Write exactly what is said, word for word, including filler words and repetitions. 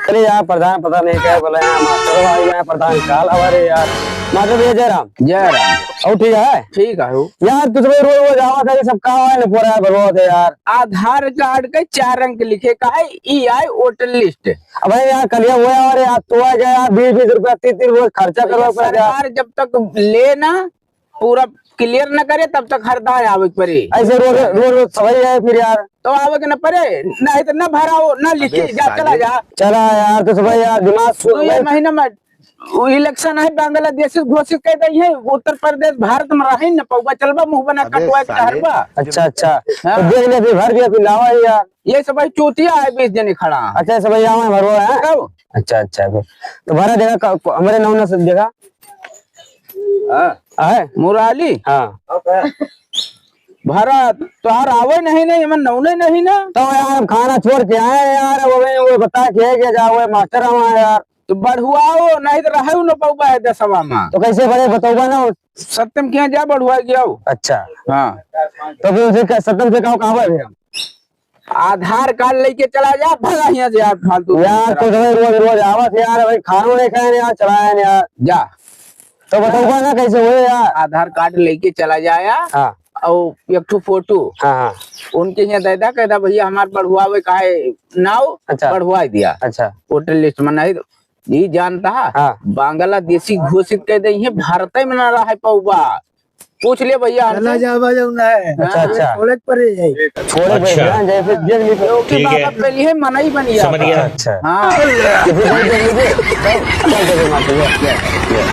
अरे यार, प्रधान पता नहीं क्या बोला यार, मास्टर भाई यार, प्रधान काल हमारे यार। मास्टर भैया, जय राम। जय राम। और ठीक है? ठीक है हो। यार, तू तो भाई रोज रोज आवा था, ये सब का है ना, पूरा बर्बाद है यार। आधार कार्ड के चार अंक लिखे का है, ई आए वोटर लिस्ट। अबे यार, कलिया वो यार, यार, तू आ गया यार, बीस बीस रुपया, तीस तीस रुपया खर्चा ये करवा पड़ गया। सरकार जब तक ले ना, पूरा क्लियर न करे, तब तक हरदाय आवे के पड़ी। ऐसे रोज, रोज, रोज सवाई है फिर यार। तो आवे के न पड़े, नहीं तो न भराओ, न लिखे, अबे जा, साले। चला जा। चला यार, तो सवाई यार, दिमाग सु-, तो ये महीना में वो इलेक्शन है, बांग्लादेश घोषित कर दी है, उत्तर प्रदेश भारत में रही न पौवा, चलबा मुंह बना अबे कटवा के साले। हरबा। अच्छा, अच्छा। हाँ। तो देख ले, फिर भर दिया, फिर लावा ही यार। ये सब भाई चूतिया है, बीस जने खड़ा है। अच्छा, सब भाई आवा है, भरवा है। कब? अच्छा, अच्छा, फिर। तो भरा देखा, क-, क-, हमारे नौ नौ से देखा। हाँ। है? मुराली? हाँ। भरा, तोहार आवे नहीं, नहीं, एमन नौने नहीं ना। तो यार, हम खाना छोड़ के आए हैं यार, वो, वो बता के है कि जा, वो मास्टर हमारा यार। तो बढ़ुआओ, नहीं तो रहे न पौबा है दसवा में। तो कैसे बड़े बतौबा ना? सत्यम के यहाँ जा, बढ़ुआ गया हो। अच्छा। हाँ। तो फिर उसे क-, सत्यम से कहो, कहाँ पर हम? आधार कार्ड लेके चला जा, भगा यहाँ से यार, फालतू यार, यार। तो भाई रोज रोज आवत यार, भाई खानो नहीं खाए यार, चलाए यार। जा। तो बताऊंगा ना कैसे हुए यार। आधार कार्ड लेके चला जाया। हाँ। और एक ठो फोटो। हाँ, हाँ। उनके यहाँ दे दा, कह दा, "भैया हमार बढ़ुआवे का है नाव, अच्छा। बढ़ुआ दिया।" अच्छा। वोटर लिस्ट में नहीं, ये जानता है, हाँ। बांग्लादेशी घोषित कर दे, ये भारत में ना रह पौबा। पूछ ले भैया हमसे। चला जावा जौन है। अच्छा, हाँ। अच्छा। छोड़े के पड़े जाई। छोड़े के पड़े अच्छा। जाई, जैसे जेल में। योगी ठीक है। बाबा पहले ही मनई बन गया समझ था। गया। अच्छा। हाँ।